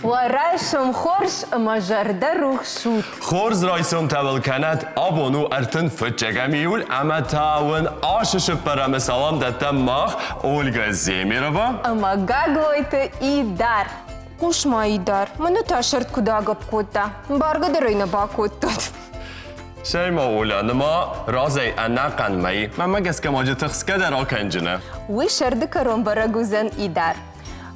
Уӕ райсом хорз ӕмӕ зӕрдӕрухс ут! Хорз райсомтӕ уыл кӕнӕд! Абон у 35 июль ӕмӕ та уын ашы сыппӕрӕмы салам дӕттӕм мах, Ольга Земерова ӕмӕ Гаглойты Идар. Хъус-ма, Идар, мӕнӕ та сырд куыд агӕпп кодта. Баргӕ дӕр ӕй нӕ бакодтат. Сӕй-ма, Оля, ныма разӕй ӕнӕхъӕн мӕй. Мӕнмӕ гӕсгӕ ма джы тыхсгӕ дӕр акӕнджынӕ. Уый сӕрды кӕрон бӕрӕг уыдзӕн, Идар.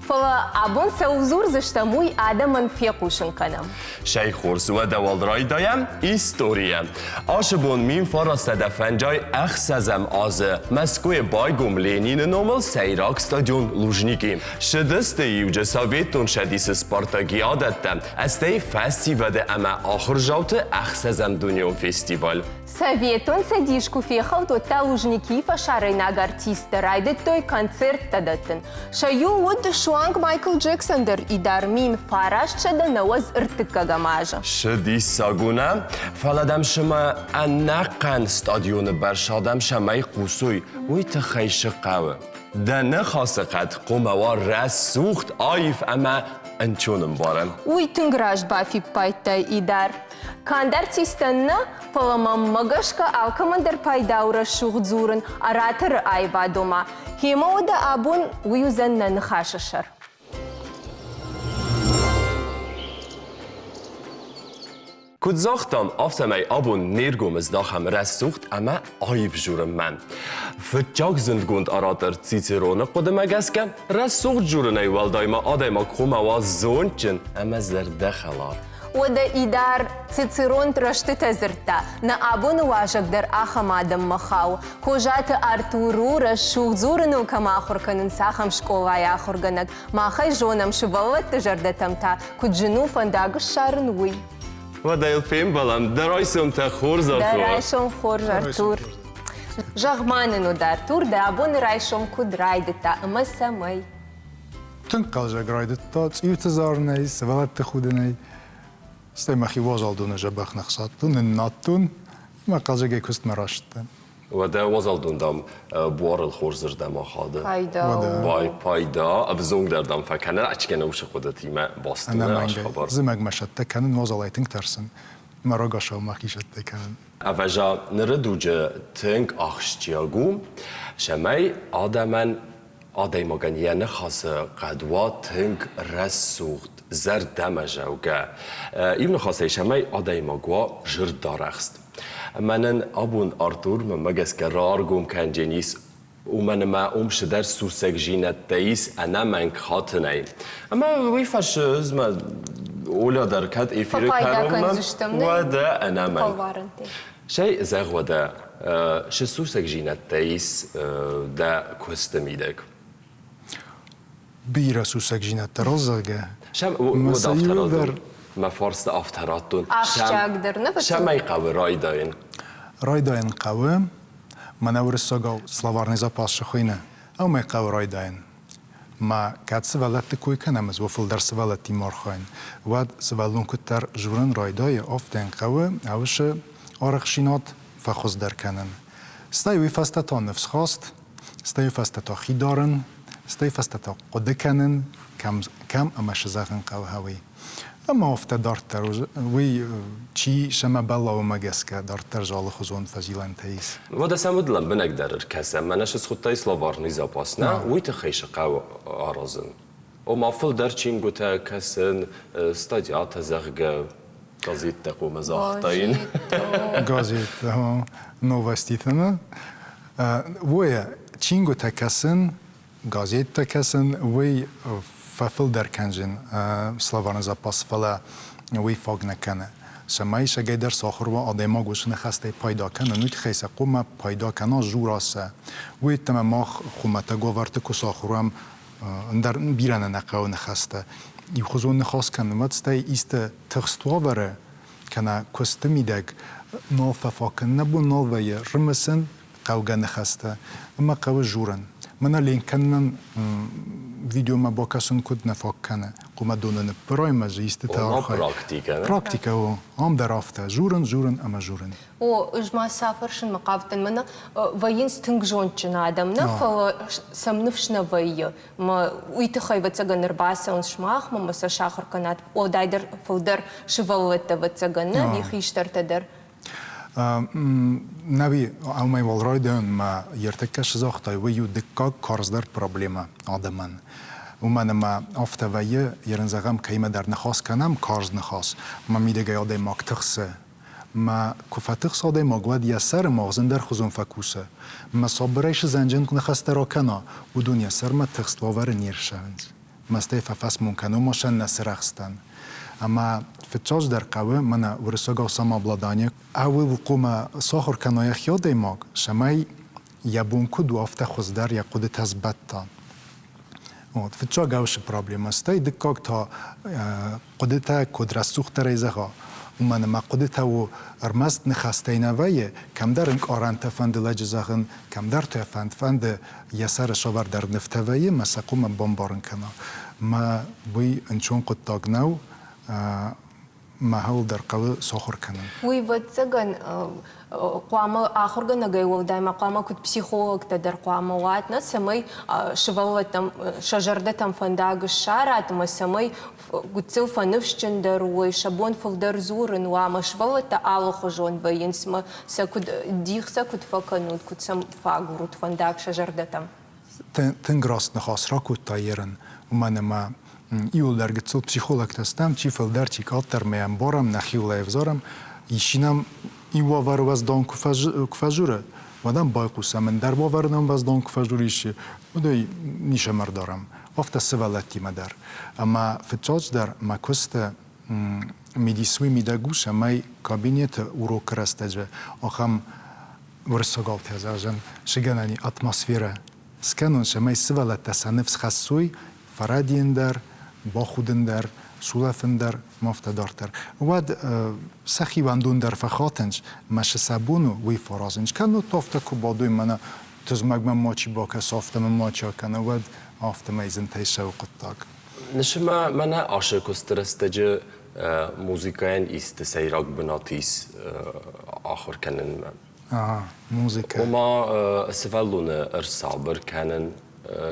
Фӕлӕ абон цӕуыл дзурдзыстӕм, уый адӕмӕн фехъусын кӕнӕм. Сӕй хорз, уӕдӕ уал райдайӕм историйӕ. Ашы бон 1956 азы Мӕскуыйы байгом Ленины номыл сӕйраг стадион Лужники. Ссыдысты иуджы Советон Цӕдисы спартакиадӕттӕ, стӕй фӕсивӕды ӕмӕ ахуырзауты ӕхсӕзӕм дунеон фестиваль. Советон Цӕдис куы фехӕлд, уӕд та Лужникийы фӕсарӕйнаг артисттӕ райдыдтой концерттӕ дӕттын. Сӕ иу уыд суанг Майкл Джексон дӕр Идар 1993 азы. Цы диссаг у, нӕ? Фӕлӕ дӕм цымӕ ӕнӕхъӕн стадионы бӕрц адӕм цӕмӕй хъусой, уый тыххӕй цы хъӕуы? Дӕ ныхасы хъӕд хъуамӕ уа рӕсугъд, аив ӕмӕ ӕнцонӕмбарӕн. Уый тынг раст бафиппайдтай, Идар. Канд артисттӕн нӕ, фӕлӕ мӕнмӕ гӕсгӕ алкӕмӕн дӕр пайда у рӕсугъд дзурын ораторы аивад ома. Гъемӕ уӕдӕ абон уый уыдзӕн нӕ ныхасы сӕр. Куыд загътам, афтӕмӕй абон не ргом здахӕм рӕсугъд ӕмӕ аив дзурынмӕ. Фыццаг зындгонд оратор Цицероны хъуыдымӕ гӕсгӕ, рӕсугъд дзурынӕй уӕлдай ма адӕймаг хъуамӕ уа зондджын ӕмӕ зӕрдӕхӕлар. Уӕдӕ Идар Цицерон рӕстытӕ дзырдта, нӕ абоны уазӕг дӕр ахӕм адӕммӕ хауы. Козаты Артур у, рӕсугъд дзурыныл кӕм ахуыр кӕнынц, ахӕм скъолайы ахуыргӕнӕг. Мах ӕй зонӕм, сывӕллӕтты зӕрдӕтӕм та куыд зын у фӕндаг ссарын, уый. Уӕдӕ йыл фембӕлӕм. Дӕ райсомтӕ хорз, Артур! Дӕ райсом хорз, Артур! Зӕгъ-ма нын уӕдӕ, Артур, дӕ абоны райсом куыд райдыдта ӕмӕ цӕмӕй? Тынг хъӕлдзӕг райдыдта цъиуты зарынӕй, сывӕллӕтты худынӕй. Стӕй мӕхи уазал доны дзӕбӕх ныхсадтон, ныннадтон ӕмӕ хъӕлдзӕгӕй куыстмӕ рацыдтӕн. Уӕдӕ уазал дон, дам, буарыл хорзырдӕм ахады. Пайда. Бай, пайда, ӕвзонгдӕр, дам, фӕкӕны, ачгӕнӕ уыцы хъуыдытимӕ баст у Ӕнӕмӕнгӕй. Зымӕгмӕ сӕттӕ кӕнын, уазалӕй тынг тӕрсын. Мӕ рагацау мӕхи сӕттӕ кӕнын. Ӕвӕдза, ныры дуджы тынг ахсджиаг у, цӕмӕй адӕмӕн адӕймагӕн йӕ ныхасы хъӕд уа тынг рӕсугъд, зӕрдӕмӕзӕугӕ. Иу ныхасӕй, цӕмӕй адӕймаг уа зӕрдӕрӕхст. Мӕнӕн абон Артур мӕнмӕ гӕсгӕ раргом кӕндженис, уымӕн ӕмӕ уым цыдӕр сусӕгдзинӕдтӕ ис ӕнӕмӕнг хатынӕй. Ӕмӕ уый фӕрцы ӕз мӕ Оля дӕр кӕд эфиры кӕронмӕ, уӕдӕ ӕнӕмӕнг. Стӕй зӕгъ уӕдӕ, цы сусӕгдзинӕдтӕ ис дӕ куысты мидӕг? Бирӕ сусӕгдзинӕдтӕ зӕгъгӕ. Сӕм уӕд афтӕ радтон. Мӕ фарста афтӕ радтон. Ахсджиагдӕр нӕ Цӕмӕй хъӕуы райдайын? Райдайын хъӕуы, мӕнӕ уырыссагау словарный запас цы хуыйны, ӕмӕ хъӕуы райдайын. Ма кӕд сывӕллӕтты кой кӕнӕм, ӕз уӕ фылдӕр сывӕллӕттимӕ архайын, уӕд сывӕллон куыддӕр дзурын райдайы, афтӕ йын хъӕуы ӕвысы арӕхстдзинад фӕхуыздӕр кӕнын. Стӕй уый фӕстӕ та ныфсхаст, стӕй уый фӕстӕ та хи дарын, стӕй фӕстӕ та хъуыды кӕнын, кӕм, кӕм ӕмӕ цы зӕгъын хъӕуы, уый. Ӕмӕ афтӕ дарддӕр уый чи сӕмӕ бӕлла, уымӕ гӕсгӕ дарддӕр алыхуызон фӕзилӕнтӕ ис. Уӕдӕ сӕм уыд лӕмбынӕгдӕр ӕркӕсӕм. Мӕнӕ цы схуыдтай словарный запас, нӕ? Уый тыххӕй цы хъӕуы аразын? Ома фылдӕр чингуытӕ кӕсын, статьятӕ, зӕгъгӕ, газеттӕ хъуамӕ загътаин. Газеттӕ, новоститӕ, нӕ? Уой, чингуытӕ кӕсын газеттӕ кӕсын, уый фӕфылдӕр кӕнзин словарный запас, фӕлӕ уый фаг нӕ кӕны. Цӕмӕй сӕгӕйдӕр сахуыр уа адӕймаг уыцы ныхӕстӕй пайда кӕнын, уый тыххӕй сӕ хъуамӕ пайда кӕна, дзура сӕ. Уый йеддӕмӕ мах хуымӕтӕг уавӕрты куы сахуыр уӕм, ӕндӕр бирӕ нӕ нӕ хъӕуы ныхӕстӕ. Иухуызон ныхас кӕнын, уӕд стӕй исты тыхст уавӕры кӕнӕ куысты мидӕг нал фӕфаг кӕнын, нӕ бон нал вӕййы рымысын хъӕугӕ ныхӕстӕ ӕмӕ хъӕуы дзурын. Мӕнӕ ленк кӕнынӕн Видеомӕ бакӕсын куыд нӕ фаг кӕны. Хъуамӕ доны ныппырай ӕмӕ дзы истытӕ архай. Практикӕ. Практикӕ у. Ам дӕр афтӕ. Журын, журын ӕмӕ журын. О, ӕз ма сӕ фӕрсынмӕ хъавдтӕн. Мӕнӕ вӕййынц тынг зондджын адӕм, нӕ, фӕлӕ сӕм ныфс нӕ вӕййы. Мӕ уый тыххӕй, ӕвӕццӕгӕн, ӕрбацӕуынц сымахмӕ, мӕ сӕ сахуыр кӕнат. Уӕлдайдӕр фылдӕр сывӕллӕттӕ, ӕвӕццӕгӕн, нӕ, ӕви хистӕртӕ дӕр? Нӕуи амӕй уал райдайӕн ма ӕртӕккӕ цы загътай, уый у дыккаг карздӕр проблемӕ адӕмӕн. Уымӕн ӕмӕ афтӕ вӕййы, ерын зӕгъӕм, кӕимӕдӕр ныхас кӕнӕм, карз ныхас, ӕмӕ мидӕгӕй адӕймаг тыхсы. Мӕ куы фӕтыхсы адӕймаг, уӕд йӕ сӕры магъз ӕндӕрхуызон фӕкусы. Мӕ сабырӕй цы зӕнджын ныхӕстӕ ракӕна, уыдон йӕ сӕрмӕ тыхст уавӕры не рсӕвынц. Мӕстӕй фӕфӕсмон кӕнон ма сӕн нӕ сырӕхстӕн. Ӕмӕ фыццаджыдӕр хъӕуы мӕнӕ уырыссагау самообладание. Ӕуыл хъуамӕ сахуыр кӕна йӕхи адӕймаг, цӕмӕй йӕ бон куыд у, афтӕ хуыздӕр йӕ хъуыдытӕ сбӕтта. Вот, фыццаг ӕвсы проблемӕ, стӕй дыккаг та хъуыдытӕ куыд рӕсугъддӕрӕй зӕгъа. Уымӕн ӕмӕ хъуыдытӕ у ӕрмӕст ныхӕстӕй нӕ вӕййы, кӕмдӕр ӕнкъарӕнтӕ фӕнды лӕджы зӕгъын, кӕмдӕр та фӕнд-фӕнды йӕ сӕры сӕвӕрдӕр нывтӕ вӕййы мӕ сӕ хъуамӕ бамбарын кӕна. Мӕ уый ӕнцон хъуыддаг нӕу, мӕхӕуыл дӕр хъӕуы сахуыр кӕнын. Уый, ӕвӕццӕгӕн, хъуамӕ ахуыргӕнӕгӕй уӕлдай ма хъуамӕ куыд психологтӕ дӕр хъуамӕ уат, нӕ, цӕмӕй сывӕллӕттӕм сӕ зӕрдӕтӕм фӕндаг ссарат ӕмӕ цӕмӕй гыццыл фӕныфсджындӕр уой, сӕ бон фылдӕр дзурын уа, ӕмӕ сывӕллӕттӕ алыхуызон вӕййынц ӕмӕ сӕ куыд дих сӕ куыд фӕкӕнут, куыд сӕм фӕагурут фӕндаг сӕ зӕрдӕтӕм? Тынг раст ныхас ракодта ерын, уымӕн ӕмӕ иуылдӕр гыццыл психологтӕ стӕм, чи фылдӕр, чи къаддӕр, мӕ ӕмбарӕм, нӕхиуыл ӕвзарӕм. Исчи нӕм иу уавӕры уӕздан куы фӕзуры, уӕд ӕм байхъусӕм, ӕндӕр уавӕры нӕм уӕздан куы фӕзуры исчи, уӕд ӕй ницӕмӕ ӕрдарӕм. Афтӕ сывӕллӕттимӕ дӕр. Ӕмӕ фыццаджыдӕр мӕ куысты мидис уый мидӕг у, цӕмӕй кабинеты урокы рӕстӕджы ахӕм уырыссагау зӕгъӕн, сыгӕнӕни атмосферӕ скӕнон, цӕмӕй сывӕллӕттӕ сӕ ныфс хӕссой фӕрӕдийын дӕр, бахудын дӕр, сулӕфын дӕр, ма афтӕ дарддӕр. Уӕд сӕхи уӕндон дӕр фӕхатынц, мӕ цы сӕ бон у, уый фӕразынц. Кӕннод та афтӕ куы бадой, мӕнӕ тызмӕгмӕ мачи бакӕса, афтӕ мачи акӕна, уӕд афтӕмӕй зынтӕй цӕуы хъуыддаг. Нысымӕ мӕнӕ ашы куысты рӕстӕджы музыкӕйӕн исты сӕйраг бынат ис ахуыр кӕнынмӕ? Ага, музыкӕ. Ома сывӕллоны ӕрсабыр кӕнын,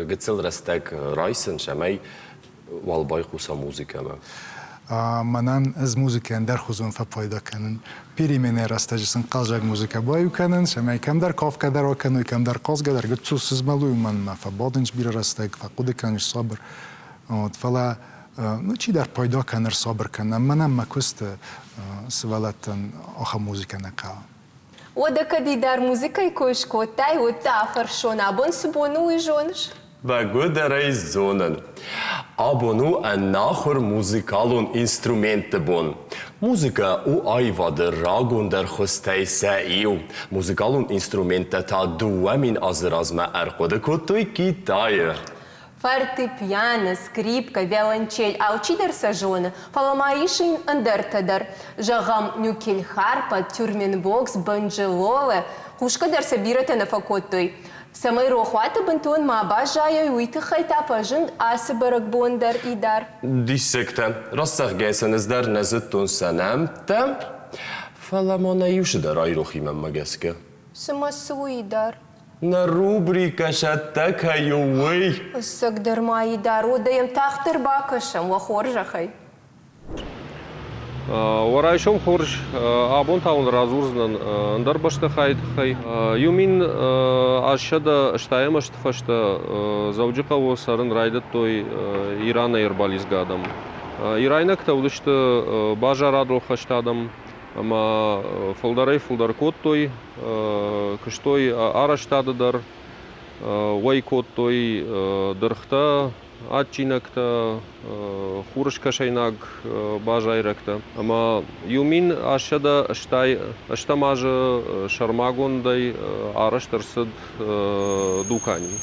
гыццыл рӕстӕг райсын, цӕмӕй уал байхъуса музыкӕмӕ. Мӕнӕн ӕз музыкӕ ӕндӕрхуызон фӕпайда кӕнын. Переменӕ рӕстӕджы сын хъазаг музыкӕ баиу кӕнын, цӕмӕй кӕмдӕр кафгӕ дӕр акӕной, кӕмдӕр хъазгӕ дӕр. Гыццыл сызмӕлой, мӕнмӕ фӕбадынц бирӕ рӕстӕг, фӕхъуыды кӕныс сабыр. Вот, фӕлӕ ну, чидӕр пайда кӕны, ӕрсабыр кӕны. Мӕнӕн мӕ куысты сывӕллӕттӕн ахӕм музыкӕ нӕ хъӕуы. Уӕдӕ кӕд идар музыкӕйы кой скодтай, уӕд дӕ афӕрсон, абон цы бон у, уый зоныс? Бӕгуыдӕр ӕй зонын. Абон у ӕнахуыр музыкалон инструментты бон. Музыкӕ у аивады рагондӕр хуызтӕй сӕ иу. Музыкалон инструменттӕ та 2000 азы размӕ ӕрхъуыды кодтой Китайы. Фортепиано, скрипкӕ, виолончель алчидӕр сӕ зоны, фӕлӕ ма ис ӕндӕртӕ дӕр. Зӕгъӕм, нюкельхарпа, тюрменбокс, банджелоле. Хъусгӕ дӕр сӕ бирӕтӕ нӕ фӕкодтой. Цӕмӕй рохуаты бынтон ма баззайой, уый тыххӕй та фӕзынд ацы бӕрӕгбон дӕр Идар. Диссӕгтӕ. Раст зӕгъгӕйӕ сӕ ӕз дӕр нӕ зыдтон сӕ нӕмттӕ, фӕлӕ ма нӕ иу цыдӕр айрох и мӕнмӕ гӕсгӕ. Цымӕ цы у Идар? Нӕ рубрикӕ сӕттӕ кӕй у, уый. Ӕцӕгдӕр ма Идар, уӕдӕ йӕм тагъддӕр бакӕсӕм, уӕ хорзӕхӕй. Уӕ райсом хорз. Абон та уын радзурдзынӕн ӕндӕр бӕстыхайы тыххӕй. Иу 1860 азты фӕстӕ Дзӕуджыхъӕуы цӕрын райдыдтой Иранӕй ӕрбалидзгӕ адӕм. Ирайнӕгтӕ уыдысты базарадон хӕст адӕм ӕмӕ фылдӕрӕй-фылдӕр кодтой, куыстой арӕзтады дӕр, уӕй кодтой дыргътӕ, адджинӕгтӕ, хурыскӕсӕйнаг базайрӕгтӕ. Ӕмӕ иу 1880 азы сӕрмагондӕй арӕзт ӕрцыд дукани.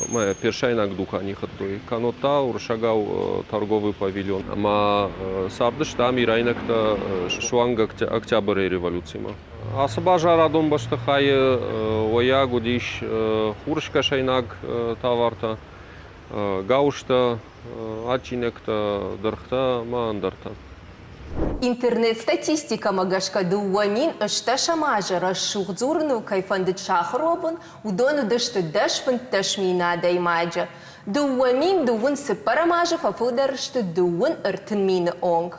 Мӕ персайнаг дукани хуыдтой. Кӕннод та уырыссагау торговый павильон. Ӕмӕ цардысты ам ирайнӕгтӕ суанг Октябры революцимӕ. Ацы базарадон бӕстыхайы уӕййаг уыдис хурыскӕсӕйнаг товартӕ. Гауызтӕ, адджинӕгтӕ, дыргътӕ ӕмӕ ӕндӕртӕ. Интернет-статистикӕмӕ гӕсгӕ 2008 азы рӕсугъд дзурыныл кӕй фӕндыд сахуыр уӕвын, уыдон уыдысты 10-15 мин адӕймаджы. 2024 азы фӕфылдӕр сты 32 мины онг.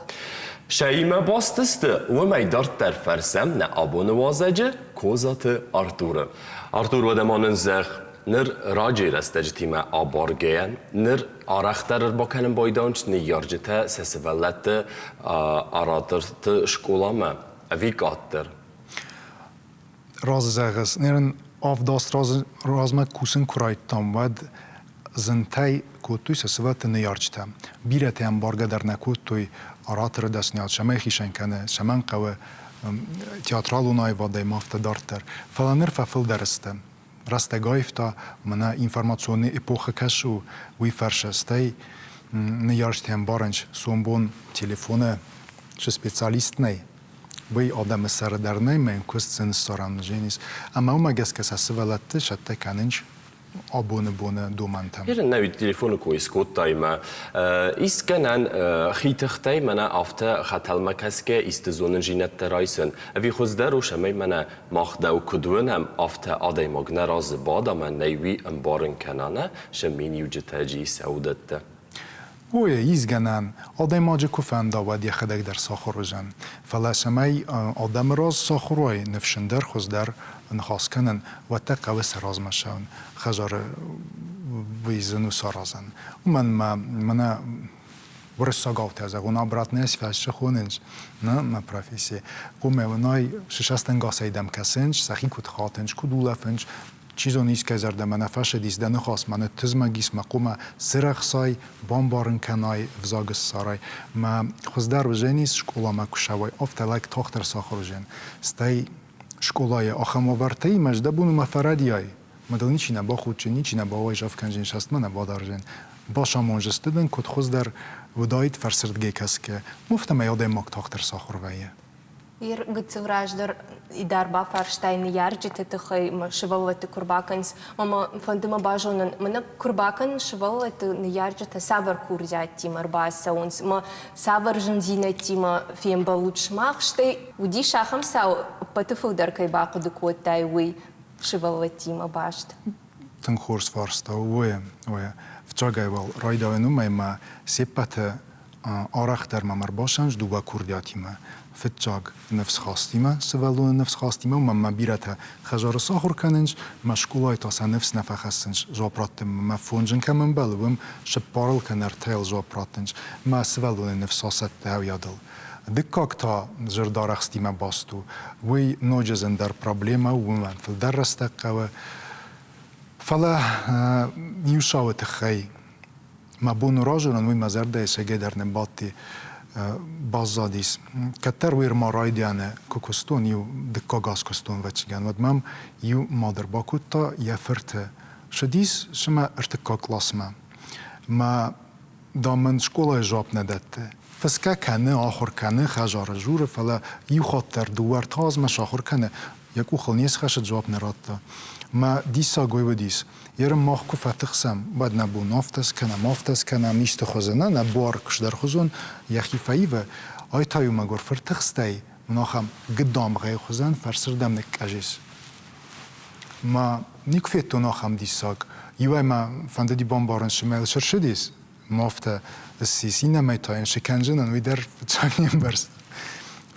Сӕимӕ баст сты, уымӕй дарддӕр фӕрсӕм нӕ абоны уазӕджы Козаты Артуры. Артур, уӕдӕ ма нын зӕгъ, ныр раджы рӕстӕджытимӕ абаргӕйӕ, ныр арӕхдӕр ӕрбакӕнын байдайынц ныййарджытӕ сӕ сывӕллӕтты ораторты скъоламӕ ӕви къаддӕр? Раст зӕгъыс, ныр ын авдаст размӕ кусын куы райдыдтам, уӕд зынтӕй кодтой сӕ сывӕллӕтты ныййарджытӕ. Бирӕтӕ ӕмбаргӕ дӕр нӕ кодтой, ораторы дӕсныйад цӕмӕй хицӕн кӕны, цӕмӕн хъӕуы театралон аивадӕй ма афтӕ дарддӕр. Фӕлӕ ныр фӕфылдӕр сты. Рӕстӕг аивта, мӕнӕ информационный эпохӕ кӕс у, уый фӕрсы. Стӕй ныййарджытӕ ӕмбарынц, сомбон телефоны цы специалист нӕй, уый адӕмы сӕры дӕр нӕй, мӕн куыст сын ссарӕн ис. Ӕмӕ уымӕ гӕсгӕ сӕ сывӕллӕтты цӕттӕ кӕнынц абоны боны домӕнтӕм. Ирын нӕ телефоны кой скодтай мӕ искӕнӕн хи тыхтӕй мӕнӕ афтӕ хӕтӕлмӕ кӕсгӕ исты зонындзинӕдтӕ райсын, ӕви хуыздӕр у, цӕмӕй мӕнӕ мах дӕу куыд уынӕм, афтӕ адӕймаг нӕ разы бада мӕ нӕй уый ӕмбарын кӕна нӕ сӕ миниуджытӕ джи сӕ уыдӕттӕ. Ой, ис гӕнӕн. Адӕймаджы куы фӕнда, уӕд йӕхӕдӕг дӕр сахуыр уыдзӕн. Фӕлӕ цӕмӕй адӕмы раз сахуыр уай, ныфсындӕр, хуыздӕр ныхас кӕнын, уӕд дӕ хъӕуы сӕ размӕ цӕуын. Хӕдзары уый зын у саразӕн. Уымӕн мӕ мӕнӕ уырыссагау та зӕгъон, обратная связь цы хонынц, нӕ, мӕ професси. Хъуамӕ уынай, цы цӕстӕнгасӕй дӕм кӕсынц, сӕхи куыд хатынц, куыд улӕфынц, Чи зоны, искӕй зӕрдӕмӕ нӕ фӕсыдис дӕ ныхас, мӕ ныттызмӕг ис мӕ хъуымӕ, цырӕхсай, бамбарын кӕнай, ӕвзаг ссарай. Мӕ хуыздӕр уыдзӕнис, скъоламӕ куы ссӕуай, афтӕ лӕг тагъддӕр сахуыр уыдзӕн. Стӕй скъолайы ахӕм уавӕртӕ и, мӕ дӕ бон уымӕ фӕрӕдийай. Мӕ дыл ничи нӕ бахуддзӕн, ничи нӕ бауайдзӕф кӕндзӕн, састмӕ нӕ бадардзӕн. Басамондзысты дын, куыд хуыздӕр уыдаид фӕрсырдыгӕй кӕсгӕ, афтӕмӕй адӕймаг тагъддӕр сахуыр вӕййы. Ир гыццыл раздӕр дӕр бафарстай ныййарджыты тыххӕй мӕ сывӕллӕтты куы рбакӕнынц. Ӕмӕ фӕнды мӕ базонын, мӕнӕ куы рбакӕнынц сывӕллӕтты ныййарджытӕ цавӕр курдиаттимӕ ӕрбацӕуынц, ӕмӕ цавӕр зындзинӕдтимӕ фембӕлут сымах, стӕй уыдис ахӕм цау, ӕппӕты фылдӕр кӕй бахъуыды кодтай, уый сывӕллӕттимӕ баст? Тынг хорз фарста у, уое, уое. Фыццагӕй уал райдайӕн уымӕй мӕ се ппӕты арӕхдӕр мӕм ӕрбацӕуынц дыууӕ курдиатимӕ. Фыццаг ныфсхастимӕ, сывӕллоны ныфсхастимӕ, уымӕн мӕ бирӕтӕ хӕдзары сахуыр кӕнынц, мӕ скъолайы та сӕ ныфс нӕ фӕхӕссынц дзуапп раттынмӕ. Мӕ фонджын кӕм ӕмбӕлы, уым цыппарыл кӕнӕ ӕртӕйыл дзуапп раттынц. Мӕ сывӕллоны ныфс асӕтты ӕуйадыл. Дыккаг та зӕрдӕрӕхстимӕ баст у. Уый ноджы зындӕр проблемӕ у, уымӕн фылдӕр рӕстӕг хъӕуы. Фӕлӕ иу цауы тыххӕй мӕ бон у разурын, уый мӕ зӕрдӕйы цӕгӕйдӕр ныббадти, баззадис. Кӕддӕр уый ӕрма райдианы куы куыстон, иу дыккаг аз куыстон, ӕвӕццӕгӕн, уӕд мӕм иу мад ӕрбакодта йӕ фырты. Цыдис цымӕ ӕртыккаг къласмӕ. Мӕ дам мын скъолайы дзуапп нӕ дӕтты. Фысгӕ кӕны, ахуыр кӕны, хӕдзары дзуры, фӕлӕ иу хатт дӕр дыууӕ-ӕртӕ азмӕ сахуыр кӕны, йӕ къухыл не схӕцыд, дзуапп нӕ радта. Мӕ диссаг уый уыдис, ерын мах куы фӕтыхсӕм, уӕд нӕ бон афтӕ скӕнӕм, афтӕ скӕнӕм, исты хуызы нӕ, нӕ буар куыздӕрхуызон йӕхи фӕивы, ай та-иу мӕгуыр фыртыхстӕй мын ахӕм гыдамгъӕйы хуызӕн фӕрсырдӕм ныкъкъӕзис. Мӕ никуы федтон ахӕм диссаг. Иуӕй мӕ фӕндыди бамбарын, цымӕ йыл цы рцыдис, ма афтӕ ссис, иннӕмӕй та йын цы кӕндзынӕн, уый дӕр фыццаг не мбӕрста.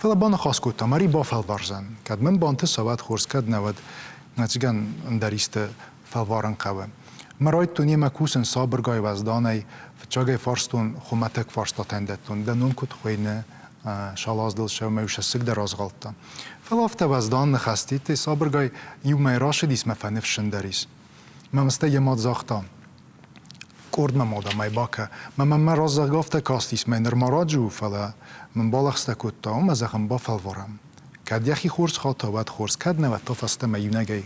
Фӕлӕ баныхас кодтам, ӕри бафӕлвардзӕн. Кӕд мын бантыса, уӕд хорз, кӕд нӕ, уӕд ӕцӕгӕн ӕндӕр исты фӕлварын хъӕуы. Мӕ райдтон йемӕ кусын сабыргай уӕзданӕй, фыццагӕй фарстон, хуымӕтӕг фарстатӕн дӕттон, дӕ ном куыд хуыйны, шалаздыл сӕумӕ сӕ дӕр азгъӕлдта. Фӕлӕ афтӕ уӕздан ныхӕститӕй сабыргай иу мӕй рацыдис мӕ фӕныфсджындӕр ис. Мӕ мыстӕй йӕ мад загъта, къордмӕ ма дам ӕй бакӕ. Мӕ мӕнмӕ раззӕгъгӕ афтӕ кастис, мӕ нырма раджы у, фӕлӕ мын балӕгъстӕ кодта, омӕ зӕгъын бафӕлварӕм. Кӕд йӕхи хорз хата, уӕд хорз, кӕд нӕ, уӕд та фӕстӕмӕ иунӕгӕй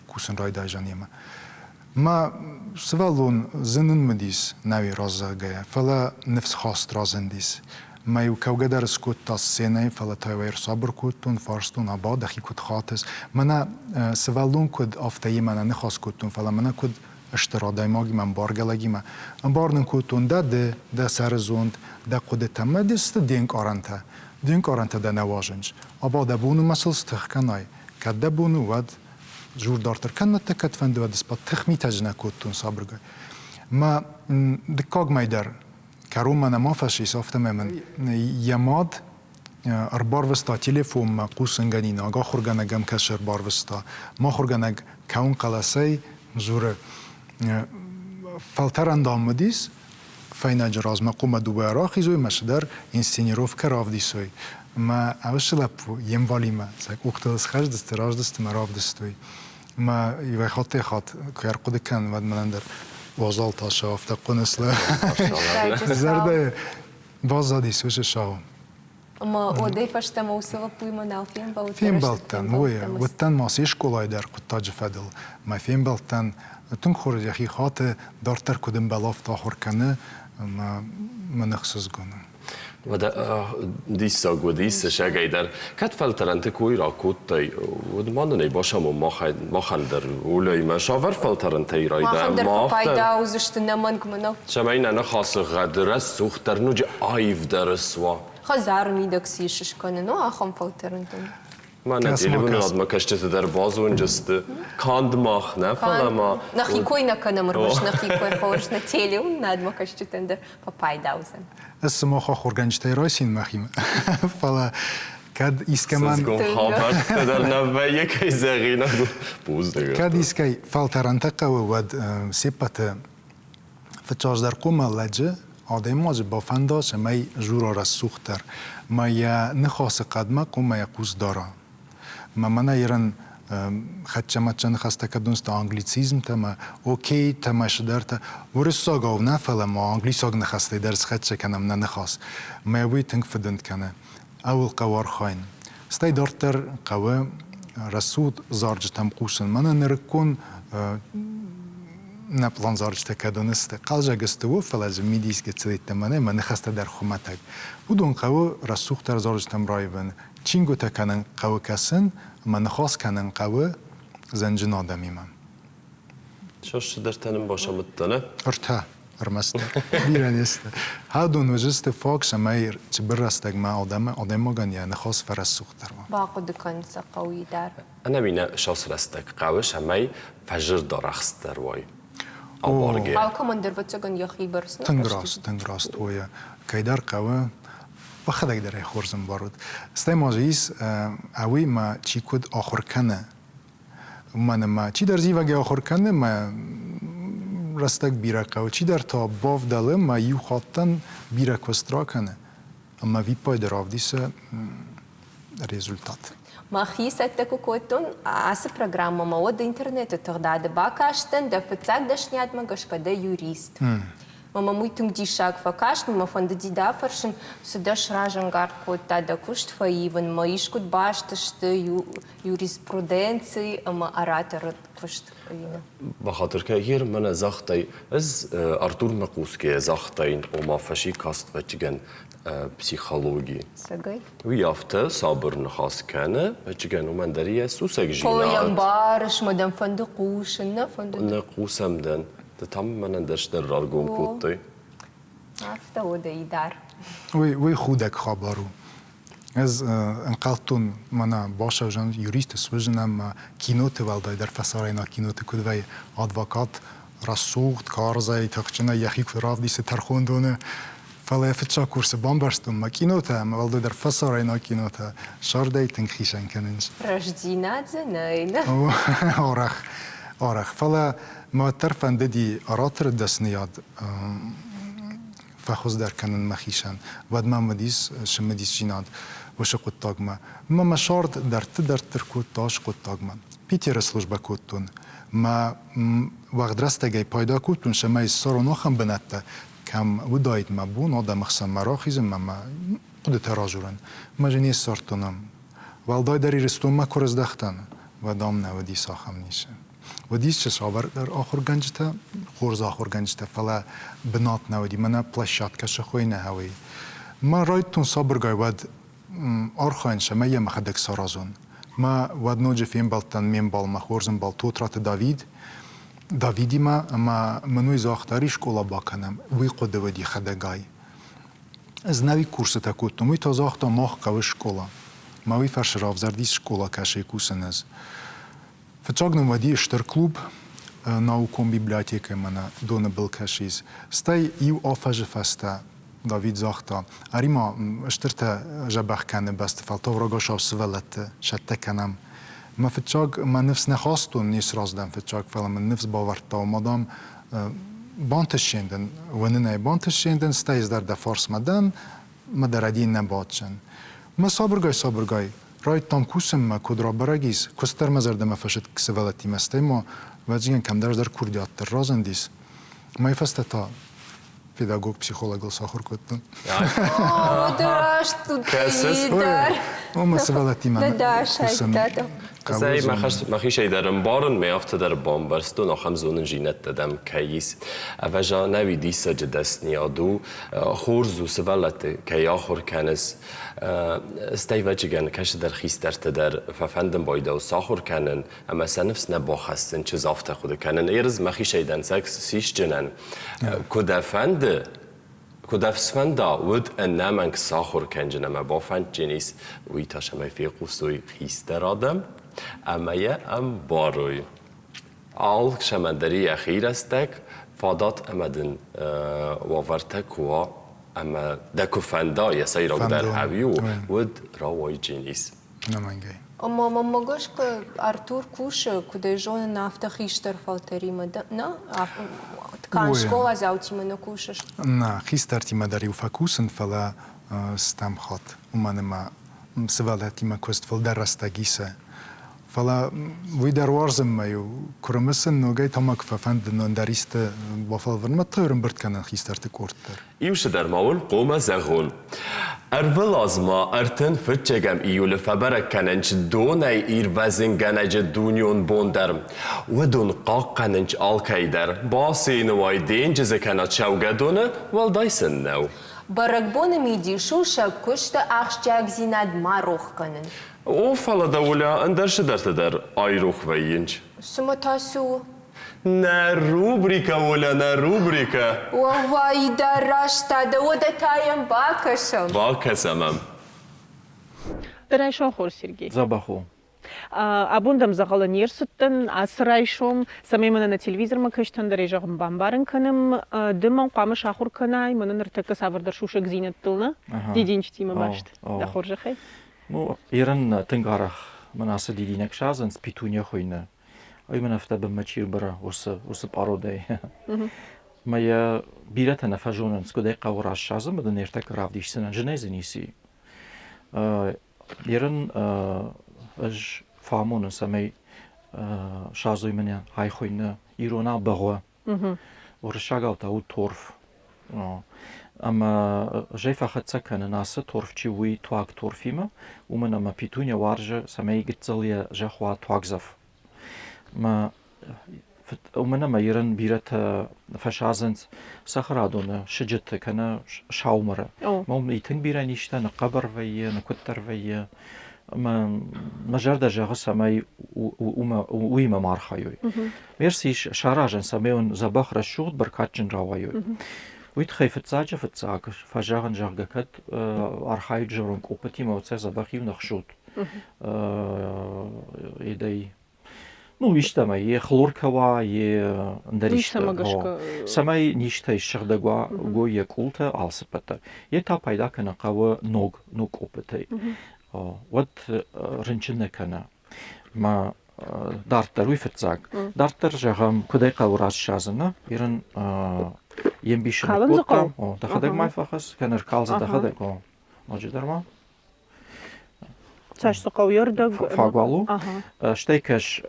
кусын райдайдзӕн йемӕ. Мӕ сывӕллон зын ын уыдис нӕуи раззӕгъгӕйӕ, фӕлӕ ныфсхаст разындис. Мӕ-иу кӕугӕ дӕр скодта сценӕйы, фӕлӕ та-иу ӕй ӕрсабыр кодтон, фарстон, аба, дӕхи куыд хатыс? Мӕнӕ сывӕллон куыд, афтӕ йемӕ нӕ ныхас кодтон, фӕлӕ мӕнӕ куыд. стыр адӕймагимӕ, ӕмбаргӕ лӕгимӕ. Ӕмбарын ын кодтон дӕ ды, дӕ сӕры зонд, дӕ хъуыдытӕ мӕ де сты де нкъарӕнтӕ. Де нкъарӕнтӕ дӕ нӕ уадзынц. Аба дӕ бон у мӕ сыл стых кӕнай. Кӕд дӕ бон у, уӕд дзур дарддӕр кӕннӕдтӕ кӕдфӕнды уӕд спад тыхмитӕ нӕ кодтон сабыргай. Мӕ дыккаг мӕй дӕр кӕронмӕ нӕма фӕцис, афтӕмӕй мын йӕ мад ӕрбарвыста телефонмӕ хъусынгӕнинаг, ахуыргӕнӕг ӕм кӕсы ӕрбарвыста. Мӕ ахуыргӕнӕг кӕуын хъӕлӕсӕй дзуры, фӕлтӕрӕн дам уыдис, фӕйнӕджы размӕ хъуымӕ дыууӕ рахизой мӕ цыдӕр инсценировкӕ равдисой. Мӕ ӕвыссы лӕппу йе мбалимӕ сӕ къухтыл схӕздысты, раздысты мӕ равдыстой. Мӕ иуӕй хаттӕй-хатт куы ӕрхъуыды кӕнын, уӕд мӕнӕн дӕр уазал тасы афтӕ хъуыны зӕрдӕйы баззадис уыцы сау. Ӕмӕ уӕдӕй фӕстӕмӕ уыцы лӕппуимӕ нал фембӕлдтӕ? Фембӕлдтӕн, уый. Уыдтӕн ма се скъолайы дӕр хъуыддаджы фӕдыл. Мӕ фембӕлдтӕн тынг хорз йӕхи хаты, дарддӕр куыд ӕмбӕлы, афтӕ ахуыр кӕны ӕмӕ мын ӕхсызгон у. Уӕдӕ диссаг уыди сӕгӕй дӕр. Кӕд фӕлтӕрӕнты кой ракодтай, уӕд ма нын ӕй басамон махӕн дӕр Оляимӕ цавӕр фӕлтӕрӕнтӕй райдайӕм? Махӕн дӕр фӕпайда уыдзысты нӕмӕнг мӕнӕу. Цӕмӕй нӕ ныхасы гъӕд рӕсугъддӕр, ноджы аивдӕр суа. Хӕдзары мидӕг цы ис скӕнын, ахӕм фӕлтӕрӕнтӕн. Мӕнӕ телеуынынадмӕ кӕсджыты дӕр базонджысты. Канд мах нӕ, фӕлӕ ма... Нӕхи кой нӕ кӕнӕм ӕрмӕст нӕхи кой, хорз, нӕ телеуынынадмӕ кӕсджытӕн дӕр фӕпайда уыдзӕн. Ӕз сымах ахуыргӕнджытӕй райсин мӕхимӕ, фӕлӕ кӕд искӕмӕн... хабӕрттӕ дӕр нӕ вӕййы, кӕй зӕгъинаг у. Бузныг. Кӕд искӕй фӕлтӕрӕнтӕ хъӕуы, уӕд се ппӕты фыццаджыдӕр хъуамӕ лӕджы, адӕймаджы бафӕнда, цӕмӕй дзура рӕсугъддӕр, ма йӕ ныхасы хъӕдмӕ хъуамӕ йӕ хъус дара. Ма мӕнӕ ерын хӕццӕ-мӕццӕ ныхӕстӕ кӕд уынц англицизмтӕ ӕмӕ окейтӕ ӕмӕ цыдӕртӕ. Уырыссагау нӕ, фӕлӕ ма англисаг ныхӕстӕй дӕр схӕццӕ кӕнӕм нӕ ныхас. Мӕ уый тынг фыдынд кӕны. Ӕуыл хъӕуы архайын. Стӕй дарддӕр хъӕуы рӕсугъд зарджытӕм хъусын. Мӕнӕ нырыккон нӕ пълан зарджытӕ кӕд уыныс, хъӕлдзӕг сты, у, фӕлӕ дзы мидис гыццыл мӕнӕ мӕ ныхӕстӕ дӕр хуымӕтӕг. Уыдон хъӕуы рӕсугъддӕр зарджытӕм раивын. Чингуытӕ кӕнын хъӕуы кӕсын ӕмӕ ныхас кӕнын хъӕуы зӕнджын адӕмимӕ. Цас цыдӕртӕ нын басамыдта, нӕ? Ӕртӕ ӕрмӕст. Бирӕ не сты. Адон уыдзысты фаг, цӕмӕй цыбыр рӕстӕгмӕ адӕймагӕн йӕ ныхас фӕрӕсугъддӕр уа. Бахъуыды кӕн сӕ хъӕуы дӕр. Ӕнӕуи нӕ сас рӕстӕг хъӕуы, цӕмӕй фӕзырдарӕхстдӕр уай. Абаргӕ. Алкӕмӕн дӕр, ӕвӕццӕгӕн, йӕхи бӕрц нӕ Тынг раст, тынг раст уойы. Кӕйдӕр хъӕуы бӕхӕдӕг дӕр ӕй хорз ӕмбарут. Стӕй ма дзы ис, ӕуый ма чи куыд ахуыр кӕны, уымӕн ӕмӕ чидӕр зивӕгӕй ахуыр кӕны, мӕ рӕстӕг бирӕ хъӕуы, чидӕр та бавдӕлы, мӕ иу хаттӕн бирӕ куыст ракӕны ӕмӕ виппайды равдисы результат. Мӕхи цӕттӕ куы кодтон ацы программӕмӕ, уӕд интернеты тыгъдады бакастӕн дӕ фыццаг дӕсниадмӕ гӕсгӕ дӕ юрист. Мӕ мӕм уый тынг диссаг фӕкаст, мӕ фӕндыди дӕ афӕрсын, цы дӕ сразӕнгард кодта дӕ куыст фӕивынмӕ, искуыд баст сты юриспруденци ӕмӕ ораторы куыст ӕви Бахатыр кӕ, гъер мӕнӕ загътай, ӕз Артурмӕ хъусгӕйӕ загътаин, ома фӕси каст ӕвӕццӕгӕн психологи. Цӕгӕй? Уый афтӕ сабыр ныхас кӕны, ӕвӕццӕгӕн уымӕн дӕр йӕ сусӕгдзинад. Фӕлӕ йӕ ӕмбарыс, мӕ дӕм фӕнды хъусын, нӕ фӕнды? Нӕ хъусӕм дӕн. Ды та мӕнӕн дӕр раргом кодтай. Афтӕ у дӕ дӕр. Уый, уый худӕг хабар у. Ӕз ӕнхъӕлдтон, мӕнӕ басӕвзӕн юрист суыдзынӕн ӕмӕ киноты уӕлдайдӕр фӕсарӕйнаг киноты куыд вӕййы, адвокат рӕсугъд, карзӕй, тыхджынӕй йӕхи куыд равдисы тӕрхондоны. Фӕлӕ фыццаг курсы бамбӕрстон, мӕ кинотӕ ӕмӕ уӕлдайдӕр фӕсарӕйнаг кинотӕ сӕрдӕй тынг хицӕн кӕнынц. Рӕстдзинад дзы нӕй, нӕ? Арӕх, арӕх. Фӕлӕ мӕ уӕддӕр фӕндыди ораторы дӕсныйад фӕхуыздӕр кӕнын мӕхицӕн. Уӕд мӕм уыдис цымыдисдзинад уыцы хъуыддагмӕ. Мӕ мӕ сӕрд дӕрдты-дӕрддӕр кодта уыцы хъуыддагмӕ. Питеры службӕ кодтон. Мӕ уӕгъд рӕстӕгӕй пайда кодтон, цӕмӕй ссарон ахӕм бынӕттӕ, кӕм уыдаид мӕ бон адӕмы хсӕнмӕ рахизын ӕмӕ мӕ хъуыдытӕ радзурын. Мӕ зын не ссардтон ам. Уӕлдайдӕр Ирыстонмӕ куы рыздӕхтӕн, уӕд ам нӕ уыдис ахӕм ницы. Уыдис дзы цавӕрдӕр ахуыргӕнджытӕ, хорз ахуыргӕнджытӕ, фӕлӕ бынат нӕ уыди, мӕнӕ площадкӕ цы хуыйны, уый. Мӕ райдтон сабыргай уӕд архайын, цӕмӕй йӕ мӕхӕдӕг саразон. Мӕ уӕд ноджы фембӕлдтӕн ме мбалмӕ, хорз ӕмбал Тотраты Давид. Давидимӕ ӕмӕ мын уый загъта, ӕри скъола бакӕнӕм, уый хъуыды уыди хӕдӕгай. Ӕз нӕуи курсытӕ кодтон, уый та загъта, мах хъӕуы скъола. Мӕ уый фӕрцы равзӕрдис скъола кӕсӕй кусын ӕз. Фыццаг нын уыди стыр клуб, наукон библиотекӕ мӕнӕ доны был кӕсис. Стӕй иу афӕзы фӕстӕ Давид загъта, ӕри-ма стыртӕ дзӕбӕх кӕны бӕсты фӕлтау рагацау сывӕллӕтты сӕттӕ кӕнӕм. Мӕ фыццаг мӕ ныфс нӕ хастон, не сразы дӕн фыццаг, фӕлӕ мын ныфс бавӕрдта, ома, дам, бантысджын дын, уынынӕй бантысджын дын, стӕй ӕз дӕр дӕ фарсмӕ дӕн, мӕ дӕ рӕдийын нӕ баддзӕн. Мӕ сабыргай-сабыргай райдтам кусынмӕ, куыд рабӕрӕг ис, куыст дӕр мӕ зӕрдӕмӕ фӕсыд сывӕллӕттимӕ, стӕй ма, ӕвӕццӕгӕн, кӕмдӕр дӕр курдиат дӕр разындис. Мӕй фӕстӕ та педагог-психологыл сахуыр кодтон. Раст Кӕсыс? Мӕ сывӕллӕттимӕ кусын. Цӕй, мӕхицӕй дӕр ӕмбарын, мӕ афтӕ дӕр бамбӕрстон, ахӕм зонындзинӕдтӕ дӕм кӕй ис. Ӕвӕза, нӕуи диссаджы дӕсныйад у, хорз у сывӕллӕтты кӕй ахуыр кӕныс. Стӕй ӕвӕццӕгӕн кӕцыдӕр хистӕртӕ дӕр фӕфӕндын байдӕу сахуыр кӕнын ӕмӕ сӕ ныфс нӕ бахӕссын, чыз афтӕ хъуыды кӕнын. Ерыз мӕхицӕй дӕнцӕг сисджынӕн, куы дӕ фӕнды, Куыд ӕфсфӕнда, уыд ӕнӕмӕнг сахуыр кӕнджын ӕмӕ бафӕндджын ис, уый та цӕмӕй фехъусой хистӕр адӕм ӕмӕ йӕ ӕмбарой. Алкӕмӕн дӕр йӕхи рӕстӕг, фадат ӕмӕ дын уавӕртӕ куы уа ӕмӕ дӕ куы фӕнда, йӕ сӕйрагдӕр ӕви у, уӕд рауайджын ис. Ӕнӕмӕнгӕй. Ӕмӕ мӕнмӕ гӕсгӕ Артур кусы, куыд ӕй зонын, афтӕ хистӕр фӕлтӕримӕ нӕ? Канд скъоладзаутимӕ нӕ кусыс? Нӕ, хистӕртимӕ дӕр-иу фӕкусын, фӕлӕ стӕм хатт, уымӕн ӕмӕ сывӕллӕттимӕ куыст фылдӕр рӕстӕг исы. Фӕлӕ уый дӕр уарзын мӕ-иу куы рымысын, ногӕй та мӕ куы фӕфӕнды ӕндӕр исты бафӕлварын, мӕ та ӕрӕмбырд кӕнын хистӕрты къорд дӕр. Иу цыдӕр ма уын хъуамӕ зӕгъон. Ӕрвылаз ма 35 июлы фӕбӕрӕг кӕнынц донӕй ирвӕзынгӕнӕджы дунеон бон дӕр. Уыдон хъахъхъӕнынц алкӕй дӕр, бассейны уай денджызы кӕнӕ цӕугӕдоны, уӕлдай сын нӕу. Бӕрӕгбоны мидис у сӕ куысты ахсджиагдзинад ма рох кӕнын. О, фӕлӕ дӕ Оля ӕндӕр цыдӕртӕ дӕр айрох вӕййынц. Цымӕ та цы у? Нӕ рубрикӕ, Оля, нӕ рубрикӕ. Уӕууай, дӕ рӕстадӕ, уӕдӕ та йӕм бакӕсӕм. Бакӕсӕм ӕм. Райсом хорз, Сергей. Дзӕбӕх у. Абон дӕм дзӕгъӕлы не рцыдтӕн, ацы райсом, цӕмӕй мӕнӕ нӕ телевизормӕ кӕстӕн дӕр ӕй зӕгъын бамбарын кӕнӕм. Ды мӕн хъуамӕ сахуыр кӕнай, мӕнӕ ныртӕккӕ цавӕрдӕр сусӕгдзинӕдтыл, нӕ? Дидинджытимӕ баст. Дӕ хорзӕхӕй. Ну, Ирын тынг арӕх мын ацы дидинӕг садзынц, петуния хуыйны. Ой мын афтӕ бынмӕ чи рбыра, уыцы, уыцы пъародӕй. Мӕ йӕ бирӕтӕ нӕ фӕзонынц, куыд ӕй хъӕуы рассадзын, ӕмӕ дын ӕртӕккӕ равдисдзынӕн, зынӕй дзы ницы и. Ерын ӕз фӕамонын, цӕмӕй садзой мӕнӕ ай хуыйны иронау бӕгъуы. Уырыссагау та у торф. Ӕмӕ зӕй фӕхӕццӕ кӕнын ацы торф чи у, уый туаг торфимӕ, уымӕн ӕмӕ петуния уарзы, цӕмӕй гыццыл йӕ зӕхх уа туагдзӕф. Мӕ уымӕн ӕмӕ ирӕн бирӕтӕ фӕсадзынц цӕхӕрадоны сыджыты кӕнӕ саумӕры. Уым тынг бирӕ низтӕ ныхъхъӕбӕр вӕййы, ныккуыддӕр вӕййы. Ӕмӕ мӕ зӕрдӕ зӕгъы, цӕмӕй уыимӕ ма архайой. Ме рцис саразын, цӕмӕй уын дзӕбӕх, рӕсугъд, бӕркадджын рауайой. Уый тыххӕй фыццаджы фыццаг фӕзӕгъын, зӕгъгӕ, кӕд архайут зӕронд къоппытимӕ, уӕд сӕ дзӕбӕх-иу ныхсут. Едӕй ну, истӕмӕй, йе хлоркӕ уа, йе ӕндӕр исты. Цӕмӕй низтӕй ссыгъдӕг уа гой йӕ къултӕ, алцыппӕт дӕр. Йе та пайда кӕнын хъӕуы ног, ног къоппытӕй. Уӕд рынчын нӕ кӕны. Мӕ дарддӕр уый фыццаг. Дарддӕр, зӕгъӕм, куыд ӕй хъӕуы рассадзын, нӕ? Ирын йе мбисы ныккодта. Дӕхӕдӕг ма фӕхӕсс, кӕнӕ ркалдзы дӕхӕдӕг. Ноджыдӕр ма. Цас цы хъӕуы ӕрдӕг? Фагуал у. Стӕй кӕс,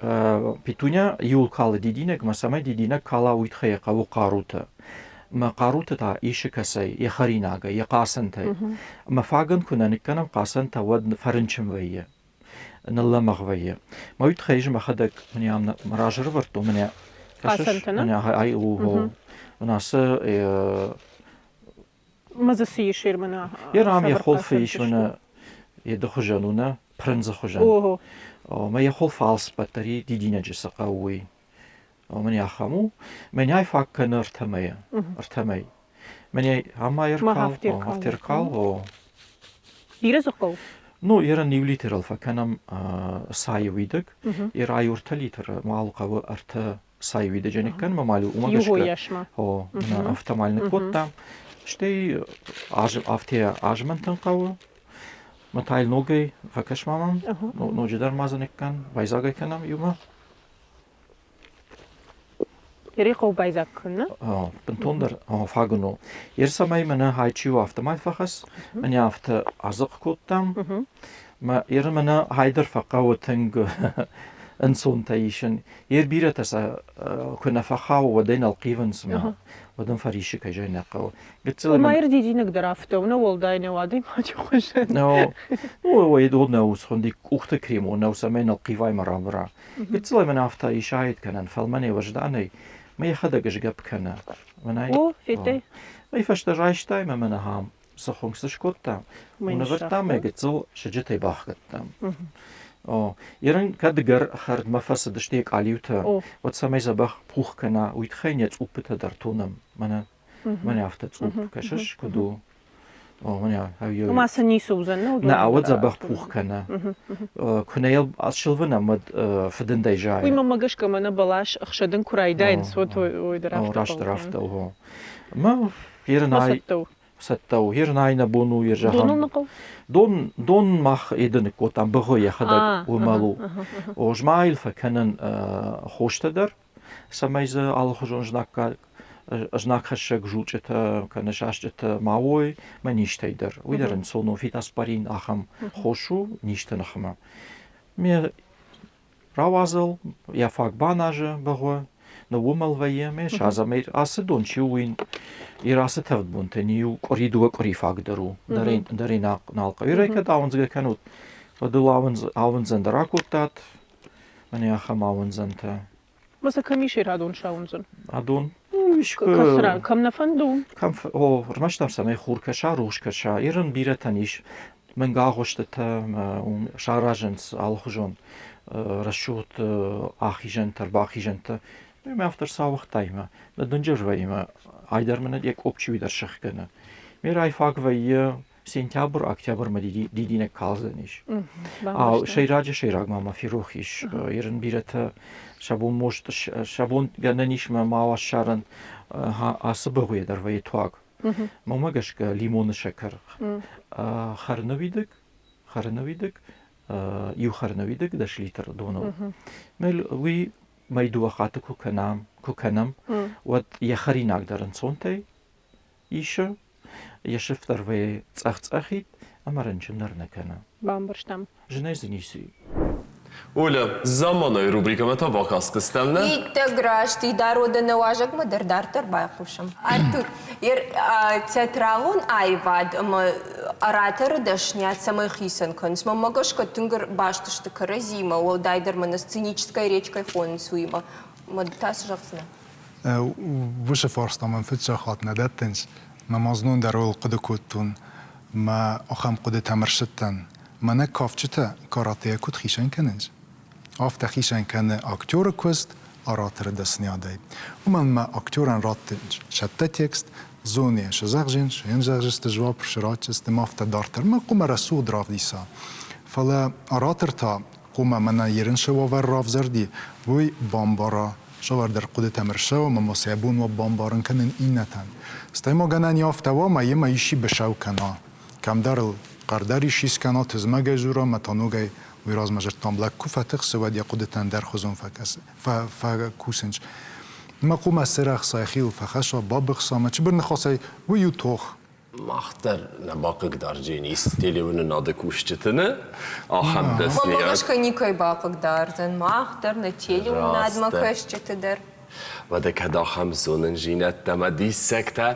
петуня иуыл калы дидинӕгмӕ, цӕмӕй дидинӕг кала, уый тыххӕй хъӕуы хъарутӕ. Мӕ хъарутӕ та исы кӕцӕй, йӕ хӕринагӕй, йӕ хъацӕнтӕй. Мӕ фагӕн куы нӕ ныккӕнӕм хъацӕнтӕ, уӕд фӕрынчын вӕййы, ныллӕмӕгъ вӕййы. Мӕ уый тыххӕй ӕз мӕхӕдӕг мӕнӕ ам мӕ разы ӕрӕвӕрдтон, мӕнӕ кӕсыс, мӕнӕ ай у, мӕнӕ ацы Ма дзы цы ис мӕнӕ? Йе рам йӕ хуылфы ис мӕнӕ йеды хуызӕн у, нӕ? Прындзы хуызӕн. Мӕ йӕ хуылфы алцыппӕт дӕр и дидинӕджы цы хъӕуы, уый. Мӕнӕ ахӕм у. Мӕнӕй фаг кӕны ӕртӕ мӕйы. Ӕртӕ мӕй. Мӕнӕ ама ӕркал, афтеркал, о. Бирӕ дзы хъӕуы? Ну, ерын иу литрыл фӕкӕнӕм цайы уидыг. Ер ай ӕртӕ литры мал хъӕуы ӕртӕ цайы уидыджы ныккӕнӕм ӕмӕ уымӕ гӕсгӕ о, афтӕ ныккодтам. Стӕй афтӕ азмӕнтын хъӕуы. Мӕ ногӕй фӕкӕс ма мӕм, ноджыдӕр ма дзы ныккӕн, байдзагӕй кӕнӕм иумӕ. Ерихъоу байдзаг кӕны? Бынтондӕр фаг у. Ер цӕмӕй мӕнӕ хай чи у, афтӕмӕй фӕхӕсс. Мӕнӕ афтӕ азыхъ кодтам. Мӕ ер мӕнӕ хайдӕр фӕхъӕуы тынг ӕнцонтӕ исын. Ер бирӕтӕ сӕ куы нӕ фӕхауы, уӕд ӕй нӕлхъивынц мӕ уӕд ын фӕрисы, кӕй зӕгъын нӕ хъӕуы. Гыццыл Ома ӕрдидинӕг дӕр афтӕ у, нӕ уӕлдай нӕу адӕймаджы хуызӕн. Нӕу, ой, нӕу, схуынди къухты крем у, нӕу, цӕмӕй нӕлхъивай ма рабыра. Гыццылӕй мын афтӕ исаид кӕнӕн, фӕлмӕнӕй уӕзданӕй, мӕ йӕхӕдӕг сгӕпп кӕны. Мӕнӕй, О, федтай? Мӕ фӕстӕ райстай мӕ мӕн ахӕм цы хуынкъ цы скодта, нывӕрдтам мӕ гыццыл сыджытӕй бахгӕдтам. О, ерын кӕд гӕр хӕрдмӕ фӕцыдысты йӕ къалиутӕ, уӕд цӕмӕй дзӕбӕх пух кӕна, уый тыххӕй нӕ цъуппытӕ дӕр тонӕм. Мӕнӕ, мӕнӕ афтӕ цъупп, кӕсыс, куыд у? Ома сын ницы уыдзӕн, нӕ? Нӕ, ауӕд дзӕбӕх пух кӕны. Куы нӕ йыл сылвынӕм, уӕд фыдындӕй зайы. Уый мӕнмӕ гӕсгӕ мӕнӕ бӕлас ӕхсӕдын куы райдайынц, уӕд уый дӕр афтӕ Растдӕр афтӕ у. Мӕ ерынай цӕттӕ у. Ерынай нӕ бон у, зӕгъӕм. Доныл ныхъыл? Дон, дон мах еды ныккодтам, быгъы йӕхӕдӕг уымӕл у. О, змайыл фӕкӕнын хостӕ дӕр, цӕмӕй дзы алыхуызон знаггад знагхӕссӕг зулчъытӕ кӕнӕ сасчъытӕ ма уой, мӕ низтӕй дӕр. Уый дӕр ӕнцон у, фитоспорин ахӕм хос у низты ныхмӕ. Ме рауадзыл, йӕ фаг баназы бӕгъуы, ныууымӕл вӕййы, ме садзӕм ацы дон чи у, уый ир ацы тӕвд бонтӕн иу къуыри, дыууӕ къуыри фаг дӕр у, дӕр ӕй нал хъӕуы. Ирӕй кӕд ауындзгӕ кӕнут, уӕд ыл ауындзӕн дӕр акодтат, мӕнӕ ахӕм ауындзӕнтӕ. Ма сӕ кӕм ис адон сауындзын? Адон? Кӕм кӕм нӕ фӕнды уым? Кӕм, о, ӕрмӕст ӕм цӕмӕй хур кӕса, рухс кӕса. Ирын бирӕтӕн ис мӕнгагъуыстытӕ, саразынц алыхуызон рӕсугъд ахизӕнтӕ, ӕрбахизӕнтӕ. Мӕ афтӕ сауыгътаимӕ, нӕ дынджыр вӕййы, айдӕр мын йӕ къопчи уый дӕр сыхгӕны. Ме райфаг вӕййы сентябрь, октябрьмӕ дидинӕг калдзӕнис. Сӕйраджы сӕйраг ма мӕ ферох ис. Ерын бирӕтӕ сӕ бон мост, сӕ бон гӕнӕн ис мӕ ма ссарын ацы быгъуыйӕ дӕр вӕййы туаг. Мӕнмӕ гӕсгӕ лимоны сӕкӕр хӕрыны уидыг, хӕрыны уидыг, иу хӕрыны уидыг дӕс литр доныл. Уый мӕй дыууӕ хатты куы кӕнӕм, куы кӕнӕм, уӕд йӕ хӕринаг дӕр ӕнцонтӕй исы, йӕ сыфтӕр вӕййы цъӕх-цъӕхид ӕмӕ рынчын дӕр нӕ кӕны. Бамбӕрстам. Зынӕй дзы ницы и. Оля, заманайы рубрикӕмӕ та бакастыстӕм, нӕ? Иттӕг раст, идародӕ нӕ уазӕгмӕ дӕр дарддӕр байхъусӕм. Артур, театралон аивад ӕмӕ ораторы дӕсниад цӕмӕй хицӕн кӕнынц? Мӕнмӕ гӕсгӕ тынг баст сты кӕрӕдзиимӕ, уӕлдайдӕр мӕнӕ сценическая речь кӕй хонынц, уыимӕ. Мӕ ды та цы зӕгъдзынӕ? Уыцы фарста мӕм фыццаг хатт нӕ дӕттынц. Мӕ ма знон дӕр ууыл хъуыды кодтон. Мӕ ахӕм хъуыдытӕм ӕрцыдтӕн. Мӕнӕ кафджытӕ каратейӕ куыд хицӕн кӕнынц, афтӕ хицӕн кӕны актеры куыст ораторы дӕсныйадӕй. Уымӕн мӕ актерӕн раттынц цӕттӕ текст, зоны йӕ сызӕгъзин, йын зӕгъдзысты дзуапп, сратдзысты ма афтӕ дарддӕр. Мӕ хъуамӕ рӕсугъд равдиса. Фӕлӕ оратор та хъуамӕ мӕнӕ ерынсы уавӕр равзӕрди, уый бамбара, цавӕрдӕр хъуыдытӕм ӕрцӕуы ӕмӕ ма сӕ бон уа бамбарын кӕнын иннӕтӕн. Стӕй ма гӕнӕн и афтӕ уа, ӕмӕ йемӕ исчи быцӕу кӕна. Кӕмдӕр ыл хъӕрдӕр исчи скӕна, тызмӕгӕй дзура ӕмӕ та ногӕй уый размӕ зыдтам, лӕг куы фӕтыхсы, уӕд йӕ хъуыдытӕ ӕндӕрхуызон фӕкусынц. Мӕ хъуымӕ цырӕхса, йӕхиуыл фӕхӕсса, бабыхса ӕмӕ цыбыр ныхасӕй уый у тох. Мах дӕр нӕ бахъыгдарджен ис телеуынынады кусджыты, нӕ? Ахӕм дӕсныйад. Мӕнмӕ гӕсгӕ никӕй бахъыгдардзӕн. Мах дӕр, нӕ телеуынынадмӕ кӕсджыты дӕр. Уӕдӕ кӕд ахӕм зонындзинӕдтӕ ӕмӕ диссӕгтӕ,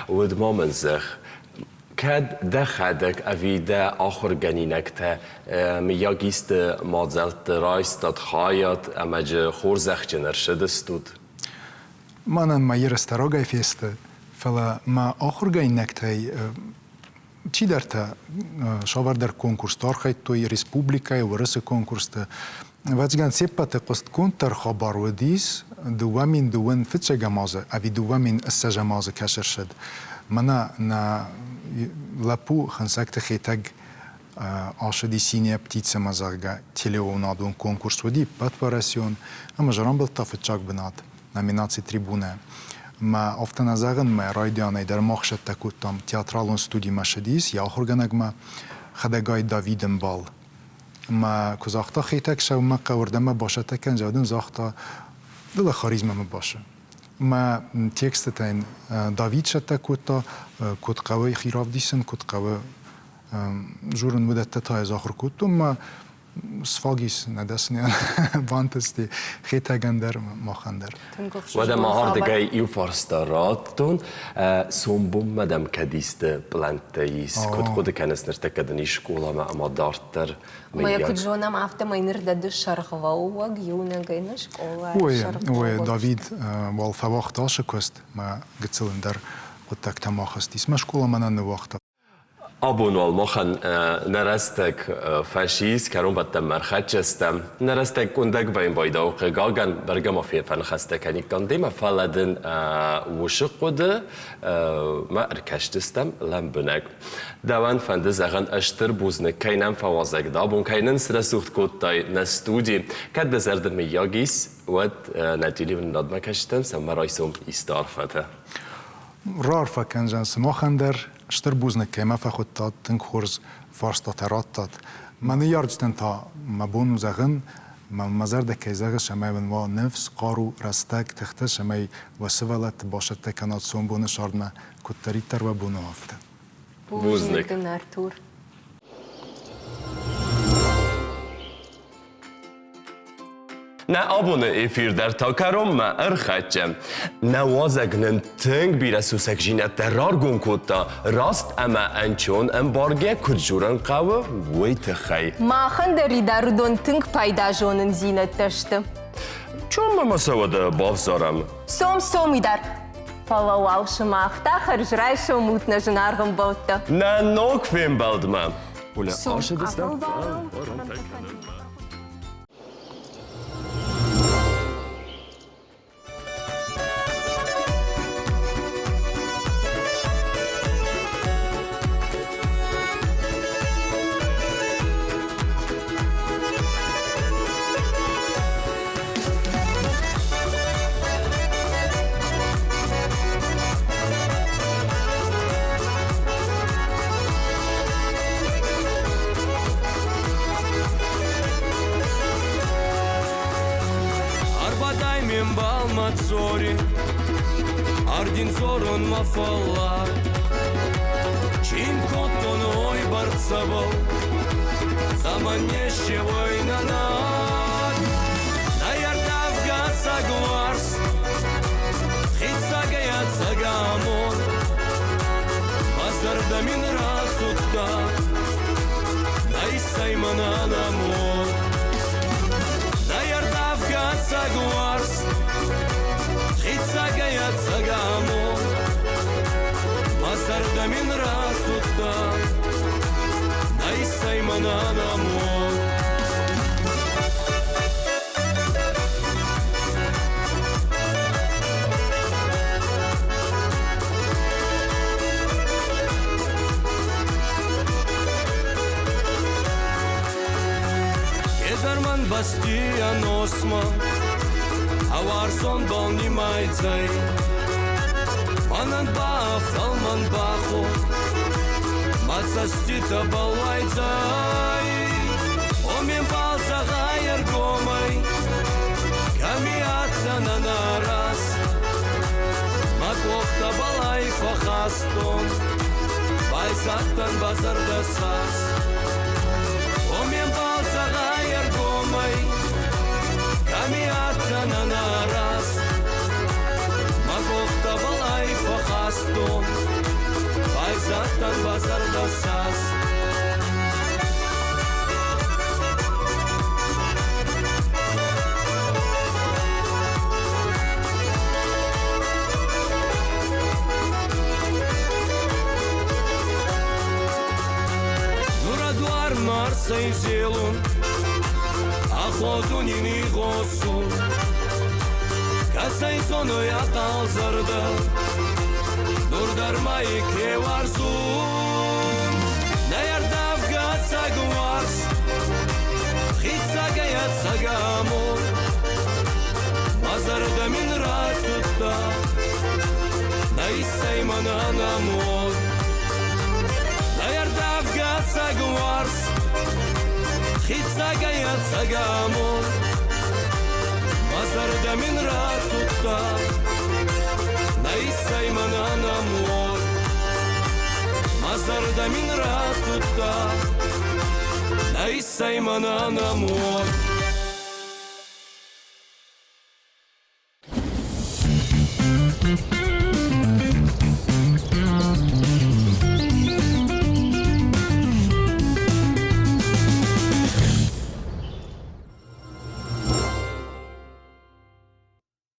уӕд ма мын зӕгъ, кӕд дӕхӕдӕг ӕви дӕ ахуыргӕнинӕгтӕ мыййаг исты мадзӕлтты райстат хайад ӕмӕ джы хорзӕхджын ӕрцыдыстут? Мӕнӕн мӕ ерыстӕ рагӕй фесты, фӕлӕ мӕ ахуыргӕнинӕгтӕй чидӕртӕ цавӕрдӕр конкурсты архайдтой республикӕйы, Уырысы конкурсты. Ӕвӕццӕгӕн, се ппӕты хъуыстгонддӕр хабар уыдис. 2002 фыццӕгӕм азы ӕви 2020 азы кӕс ӕрцыд. Мӕнӕ нӕ лӕппу Хынцӕгты Хетӕг ацыди «Синяя птица»-мӕ, зӕгъгӕ, телеуынадон конкурс уыди ӕппӕтуӕрӕсеон ӕмӕ рамбылдта фыццаг бынат номинаци «Трибунӕ». Мӕ афтӕ нӕ зӕгъын, мӕ райдианӕй дӕр мах сӕттӕ кодтам театралон студимӕ ссыдис йӕ ахуыргӕнӕгмӕ, хӕдӕгай Давид ӕмбал. Мӕ куы загъта Хетӕг сӕумӕ хъӕуырдӕмӕ басӕттӕ кӕн, зӕгъ дын загъта, дыла харизмӕмӕ басы. Мӕ текстытӕ йын Давид сӕттӕ кодта, куыд хъӕуы хи равдисын, куыд хъӕуы дзурын, уыдӕттӕ та ӕз ахуыр кодтон. Мӕ сфаг ис нӕ дӕсныйӕн бантысти Хетӕгӕн дӕр, махӕн дӕр. Уӕдӕ ма ардыгӕй иу фарста радтон. Сомбонмӕ дӕм кӕд исты пълӕнттӕ ис? Куыд хъуыды кӕныс ныртӕккӕ дын ис скъоламӕ ӕмӕ дарддӕр? Ӕмӕ йӕ куыд зонӕм, афтӕмӕй ныр дӕ ды сӕргълӕууӕг иунӕгӕй нӕ скъолайы Ой, сӕргълӕууӕг. ой, Давид уал фӕуагъта ацы куыст, мӕ гыццыл ӕндӕр хъуыддӕгтӕм ахызтис. Мӕ скъола мӕнӕн ныууагъта. Абон уал махӕн нӕ рӕстӕг фӕсис, кӕронбӕттӕнмӕ ӕрхӕццӕ стӕм. Нӕ рӕстӕг къуындӕг вӕййын байдауы, хъыгагӕн, бӕргӕ ма фӕныхӕстӕ кӕниккам демӕ, фӕлӕ дын уыцы хъуыды мӕ ӕркӕсдзыстӕм лӕмбынӕг. Дӕуӕн фӕнды зӕгъын стыр бузныг, кӕй нӕм фӕуазӕг дӕ абон, кӕй нын срӕсугъд кодтай нӕ студи. Кӕд дӕ зӕрды мыййаг ис, уӕд нӕ телеуынынадмӕ кӕсдзӕн, цӕмӕ райсом исты арфӕтӕ. Раарфӕ кӕндзӕн сымахӕн дӕр. Стыр бузныг, кӕй мӕ фӕхуыдтат, тынг хорз фарстатӕ радтат. Мӕ ныййарджытӕн та мӕ бон у зӕгъын, мӕ зӕрдӕ кӕй зӕгъы, цӕмӕй уын уа ныфс, хъару, рӕстӕг, тыхтӕ, цӕмӕй уӕ сывӕллӕтты бацӕттӕ кӕнат сомбоны сӕрдмӕ, куыддӕриддӕр уӕ бон у, афтӕ. Бузныг дын, Артур. Нӕ абоны эфир дӕр та кӕронмӕ ӕрхӕццӕ. Нӕ уазӕг нын тынг бирӕ сусӕгдзинӕдтӕ раргом кодта, раст ӕмӕ ӕнцон ӕмбаргӕ куыд дзурын хъӕуы, уый тыххӕй. Махӕн дӕр уыдон тынг пайда зонындзинӕдтӕ сты. Чом ӕмӕ сӕ уӕдӕ бавзарӕм. Сом сом Идар. Фӕлӕ уал сымах та хӕрзрайсом ут нӕ зынаргъ ӕмбӕлттӕ. Нӕ ног фембӕлдмӕ! Оля, Сом ацыдыстӕм? Арбадай ме мбалмӕ цори, Ардин дзорун мӕ фӕллад. Чин кодтон ой бӕрцӕбӕл, Цӕмӕн не ссевуй нӕ над. Нӕ ӕрдавгӕ ӕцӕг уарзт, Хиццагӕй ӕцӕг амонд. Мӕ зӕрдӕ мин рацудта, Нӕ иссӕй мӕнӕн амонд. Нӕ ӕрдавгӕ ӕцӕг уарзт, Хиццагӕй ӕцӕг амонд. Мӕ зӕрдӕ мин рацудта, Нӕ иссӕй мӕнӕн амонд. Кедӕр мӕн бӕсти ӕносмӕ ӕ уарзонбӕл нимайдзӕй. Мӕнӕн ба фӕлмӕн бахо, мӕ цӕститӕбӕл уайдзӕй. О ме мбал зӕгъай ӕргомӕй, кӕми адтӕн ӕнӕраст. Мӕ къохтӕбӕл ӕй фӕххастон, байзадтӕн ба зӕрдӕсаст. О ме мбал зӕгъай ӕргомӕй, кӕми адтӕн ӕнӕраст. Мӕ къохтӕбӕл ӕй фӕххастон, байзадтӕн ба зӕрдӕсаст. Нура дуармӕ ӕрцӕйзелун, Аходун ин игъосун. Кӕцӕй зонуй ӕ хъал зӕрдӕ, Нур дӕр ма и ке уарзун. Нӕ ӕрдавгӕ ӕцӕг уарзт, Хиццагӕй ӕцӕг амонд. Мӕ зӕрдӕ мин ратудта, Нӕ иссӕй мӕнӕн амонд. Нӕ ӕрдавгӕ ӕцӕг уарзт, Хиццагӕй ӕцӕг амонд. Мӕ зӕрдӕ мин ратудта, Нӕ иссӕй мӕнӕн амонд. Мӕ зӕрдӕ мин ратудта, Нӕ иссӕй мӕнӕн амонд.